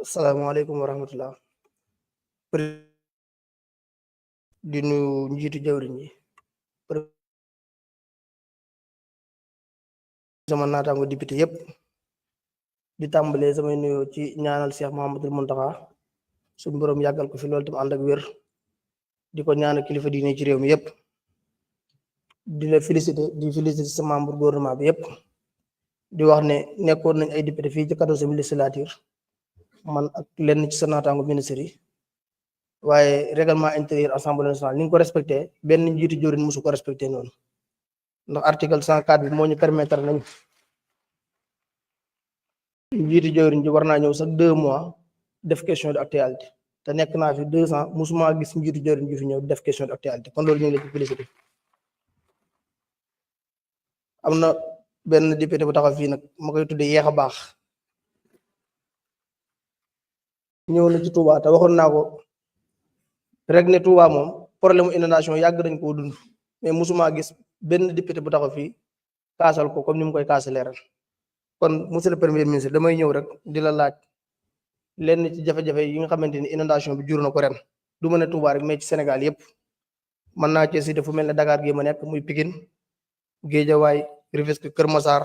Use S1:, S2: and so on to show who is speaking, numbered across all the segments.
S1: asalaamaaleykum wa rahmatullah di nuyu njiitu jawriñ yi sama naataango député yépp di tàmbalee samay nuyoo ci ñaanal Cheikh Mouhamadul Mountakha suñu borom yàggal ko fi loolu tam ànd ak wér di ko ñaanal kilifa diine ci réew mi yépp di la félicité sa membre gouvernement bi yépp di wax ne nekkoon nañ ay député fii ci 14e législature man ak lenn ci sa naataango ministre yi waaye règlement intérieur assemblée nationale ni nga ko respecté benn njiitu jawriñ mosu ko respecté noonu ndax article 104 bi moo ñu permettre nañ njiitu jawriñ ji war naa ñëw sax 2 mois def question d'actualité te nekk naa fi 2 ans musuma gis njiitu jawriñ ji fi ñëw def question d'actualité kon loolu ñu ngi la ci félicité am na benn député bu taxaw fii nag ma koy tuddee yeex a baax ñëw na ci Touba te waxoon naa ko rek ne Touba moom problème mu inondation yàgg nañ koo dund mais musuma gis benn député bu taxaw fii kaasal ko comme ni mu koy kaasalee ren kon monsieur le premier ministre damay ñëw rek di la laaj lenn ci jafe-jafe yi nga xamante ni inondation bi jur na ko ren du ma ne Touba rek mais ci Sénégal yépp mën naa cee cité fu mel ne Dakar gi ma nekk muy Pikine Guédiawaye Rufisque Kër Massar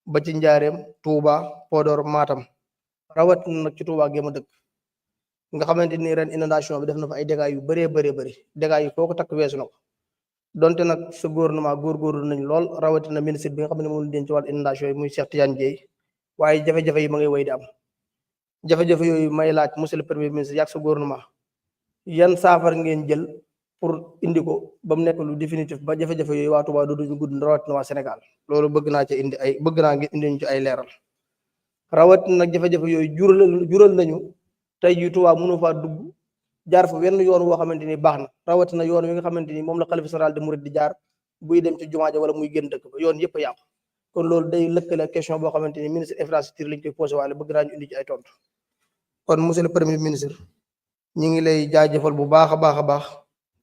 S1: ba ci Njaareem Touba Podor Matam rawat nag ci Touba gi ma dëkk nga xamante ni ren inondation bi def na fa ay dégâts yu bëree bëri dégâts yi foo ko takk weesu na ko donte nag sa gouvernement góorgóorlu nañ lool rawatina ministre bi nga xam ne moom la denc ci wàllu inondation yi muy Cheikh Tidiane Dièye waaye jafe-jafe yi ma ngay wéy di am jafe-jafe yooyu may laaj monsieur le premier ministre yàgg sa gouvernement yan saafara ngeen jël pour indi ko ba mu nekk lu définitif ba jafe-jafe yooyu waa Touba dootuñu gudd rawatina waa Sénégal loolu bëgg naa ngeen indi ñu ci ay leeral rawatina nag jafe-jafe yooyu jural nañu tey jii Touba mënu faa dugg jaar fa wenn yoon woo xamante ni baax na rawatina yoon wi nga xamante ni moom la xalifa général de Mouride di jaar buy dem ci jumaa ja wala muy génn dëkk ba yoon yëpp a yàqu kon loolu day lëkkale question boo xamante ni ministre infrastructure lañ koy posé waale bëgg naa ñu indi ci ay tontu kon monsieur le premier ministre ñi ngi lay jaajëfal bu baax a baax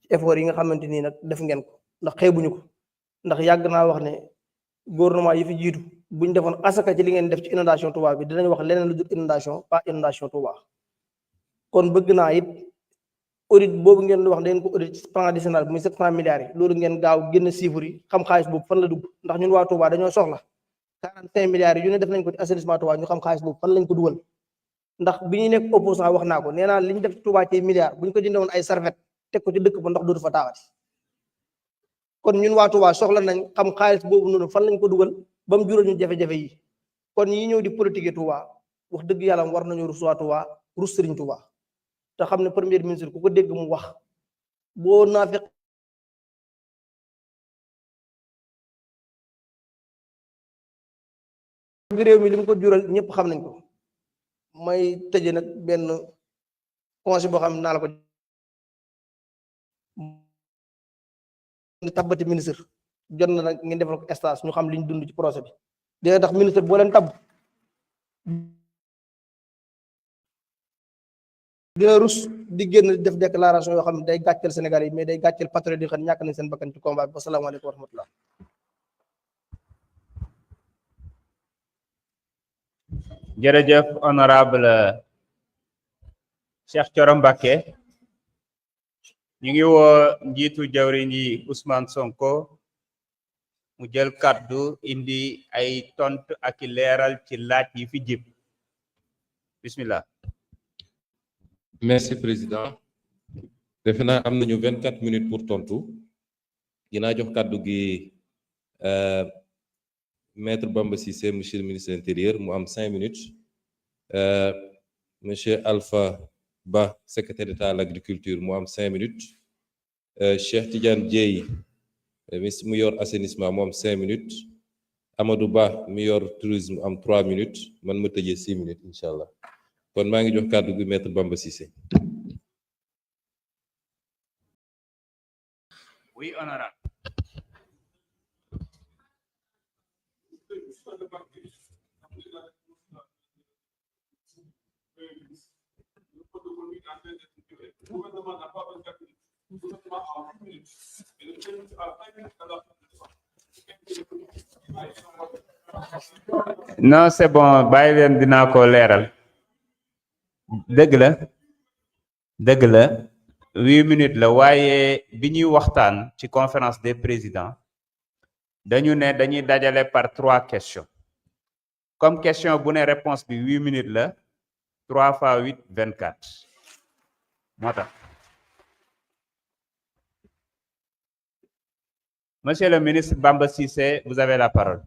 S1: ci effort yi nga xamante ni nag def ngeen ko ndax xeebuñu ko ndax yàgg naa wax ne gouvernement yi fi jiitu buñ defoon asaka ci li ngeen def ci inondation Touba bi dinañ wax leneen lu dul inondation pas inondation Touba kon bëgg naa it audit boobu ngeen di wax da ngeen ko audit ci plan décennal bi muy 700 milliards yi loolu ngeen gaaw génn chiffre yi xam xaalis boobu fan la dugg ndax ñun waa Touba dañoo soxla 45 milliards yi yu ne def nañ ko ci assainissement Touba ñu xam xaalis boobu fan lañ ko dugal ndax bi ñuy nekk opposant wax naa ko nee naa li ñu def ci Touba ci milliards bu ñu ko jëndewoon ay serviette teg ko ci dëkk ba ndox dootu fa taawati kon ñun waa Touba soxla nañ xam xaalis boobu noonu fan lañ ko dugal ba mu jural ñu jafe-jafe yi kon ñi ñëw di politique Touba wax dëgg yàlla war nañu rus waa Touba rus Serigne Touba te xam ne premier ministre ku ko dégg mu wax boo naa fekk réew mi li mu ko jural ñëpp xam nañ ko may tëje nag benn conseil boo xam ne naa la ko tabbati ministre jot na nag ngeen defal ko stage ñu xam li ñu dund ci projet bi dina tax ministre boo leen tabb dina rus di génn def déclaration yoo xam ne day gàcceel Sénégal yi mais day gàcceel patriote yi xam ne ñàkk nañ seen bakkan ci combat bi asalaamaaleykum wa rahmatullah
S2: jërëjëf honorable Cheikh Thioro Mbacké ñu ngi woo njiitu jawriñ yi Ousmane Sonko mu jël kaddu indi ay tontu ak i leeral ci laaj yi fi jib bismillah.
S3: Merci président defe naa am nañu 24 minutes pour tontu dinaa jox kaddu gi maître Bamba Cissé monsieur le ministre de l'Intérieur mu am 5 minutes monsieur Alpha Ba secrétaire d'État à l'agriculture mu am 5 minutes Cheikh Tidiane Dièye mu yor assainissement mu am 5 minutes Amadou Ba mi yor tourisme am 3 minutes man ma tëjee 6 minutes incha allah kon maa ngi jox kàddu gi maître Bamba Cissé.
S2: Oui, honorable. non c'est bon bàyyi leen dinaa ko leeral dëgg la 8 minutes la waaye bi ñuy waxtaan ci conférence des présidents dañu ne dañuy dajale par 3 questions comme question bu ne réponse bi 8 minutes la 3 fois 8 24 moo tax Monsieur le ministre Bamba Cissé, vous avez la parole.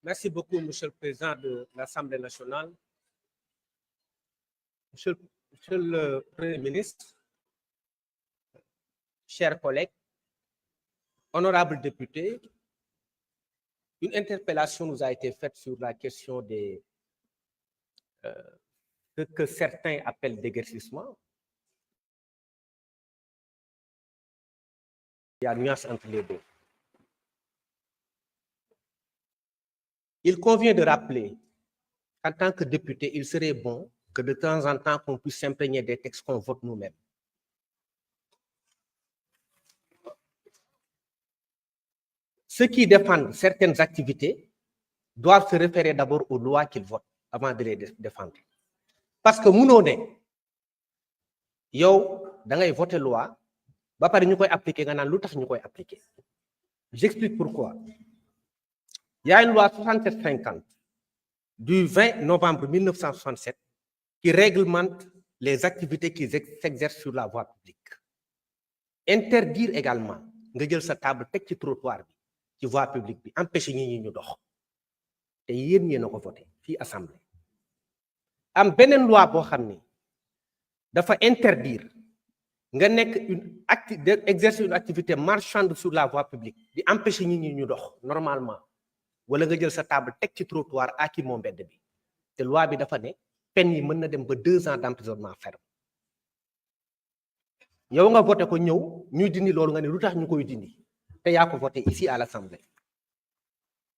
S4: Merci beaucoup, Monsieur le Président de l'Assemblée nationale. Monsieur le Premier ministre, chers collègues, honorables députés, une interpellation nous a été faite sur la question de ce que certains appellent déguerpissement. Il y a une nuance entre les deux. Il convient de rappeler qu'en tant que député, il serait bon que de temps en temps, qu'on puisse s'imprégner des textes qu'on vote nous-mêmes. Ceux qui défendent certaines activités doivent se référer d'abord aux lois qu'ils votent avant de les défendre. Parce que munoo ne yow da ngay voter loi ba pare ñu koy appliquer nga naan lu tax ñu koy appliquer. J'explique pourquoi. Il y a une loi 6750 du 20 novembre 1967 qui réglemente les activités qui s'exercent sur la voie publique. Interdire également nga jël sa table teg ci trottoir bi ci voie publique bi empêcher ñi ñu dox te yéen a ko voté fii assemblée. Am beneen loi boo xam ni dafa interdire nga nekk exercer une activité marchande sur la voie publique di empêcher ñi ñu dox normalement wala nga jël sa table teg ci trottoir ak i moom mbedd bi te loi bi dafa ne peine yi mën na dem ba 2 ans d'emprisonnement ferme. yow nga voté ko ñëw ñuy dindi loolu nga ne lu tax ñu koy dindi te yaa ko voté ici à l'Assemblée.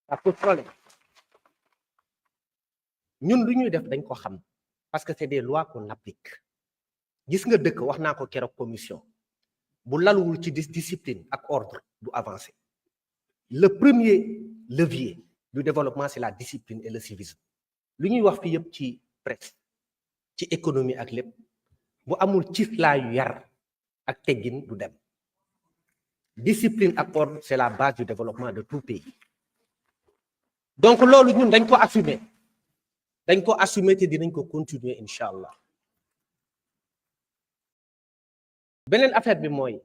S4: Ça pose problème. ñun lu ñuy def dañ ko xam parce que c'est des lois qu'on applique. gis nga dëkk wax naa ko keroog commission bu laluwul ci discipline ak ordre du avancer. Le premier levier du développement c'est la discipline et le civisme. lu ñuy wax fii yëpp ci presse ci économie ak lépp bu amul cislaayu yar ak teggin du dem. Discipline ak ordre c'est la base du développement de tout pays. donc loolu ñun dañ ko assumer te dinañ ko continuer incha allah. beneen affaire bi mooy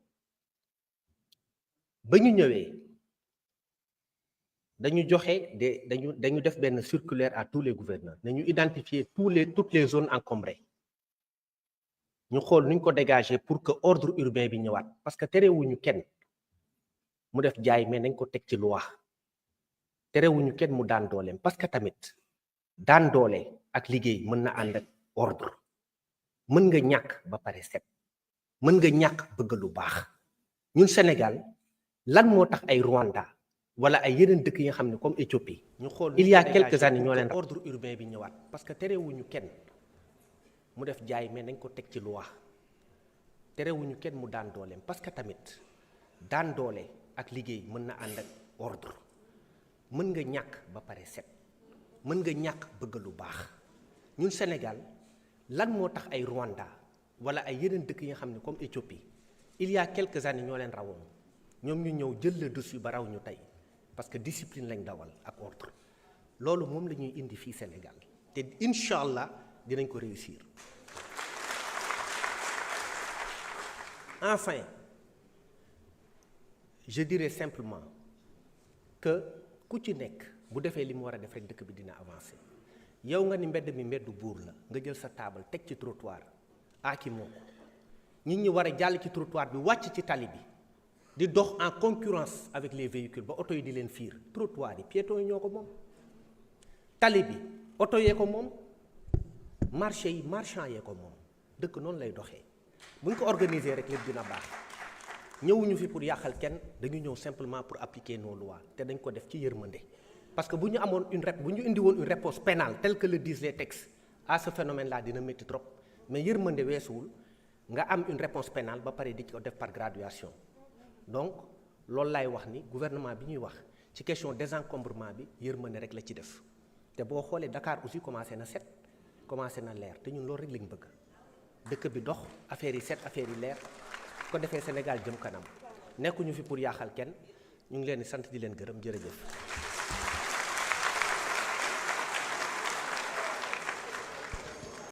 S4: ba ñu ñëwee dañu def benn circulaire à tous les gouverneurs nañu identifier toutes les zones encombrées ñu xool nuñ ko dégager pour que ordre urbain bi ñëwaat parce que terewuñu kenn mu def jaay mais nañ ko teg ci loi terewuñu kenn mu daan dooleem parce que tamit daan doole ak liggéey mën na ànd ak ordre. mën nga ñàkk ba pare set mën nga ñàkk bëgg lu baax. ñun Sénégal lan moo tax ay Rwanda wala ay yeneen dëkk yi nga xam ne comme Éthiopie ñu xool il y a quelques années ñoo leen ordre urbain bi ñëwaat parce que terewuñu kenn mu def jaay mais nañ ko teg ci loi terewuñu kenn mu daan dooleem parce que tamit daan doole ak liggéey mën na ànd ak ordre. mën nga ñàkk ba pare set mën nga ñàkk bëgg lu baax. ñun Sénégal lan moo tax ay Rwanda wala ay yeneen dëkk yi nga xam ne comme Éthiopie il y a quelques années ñoo leen rawoon ñoom ñu ñëw jël le dessus ba raw ñu tey parce que discipline lañ dawal ak ordre. loolu moom la ñuy indi fii Sénégal te incha allah dinañ ko réussir. Enfin, je dirais simplement que ku ci nekk bu defee li mu war a def rek dëkk bi dina avancer. yow nga ni mbedd mi mbeddu buur la nga jël sa table teg ci trottoir aki moo ko nit ñi war a jàll ci trottoir bi wàcc ci tali bi di dox en concurrence avec les véhicules ba oto yi di leen fiir. trottoir yi piétons yi ñoo ko moom tali bi oto yee ko moom marché yi marchand yee ko moom dëkk noonu lay doxee bu ñu ko organiser rek lépp dina baax. ñëwuñu fi pour yàqal kenn dañu ñëw simplement pour appliquer nos lois te dañ ko def ci yërmande. parce que bu ñu amoon bu ñu indi woon une réponse pénale telle que le disent les textes à ce phénomène là dina métti trop mais yërmande weesuwul nga am une réponse pénale ba pare di ko def par graduation. donc loolu laay wax ni gouvernement bi ñuy wax ci question désencombrement bi yërmande rek la ci def te boo xoolee Dakar aussi commencé na set commencé na leer te ñun loolu rek lañ bëgg dëkk bi dox affaire yi set affaire yi leer ko defee Sénégal jëm kanam nekkuñu fi pour yaaxal kenn ñu ngi leen di sant di leen gërëm jërëjëf.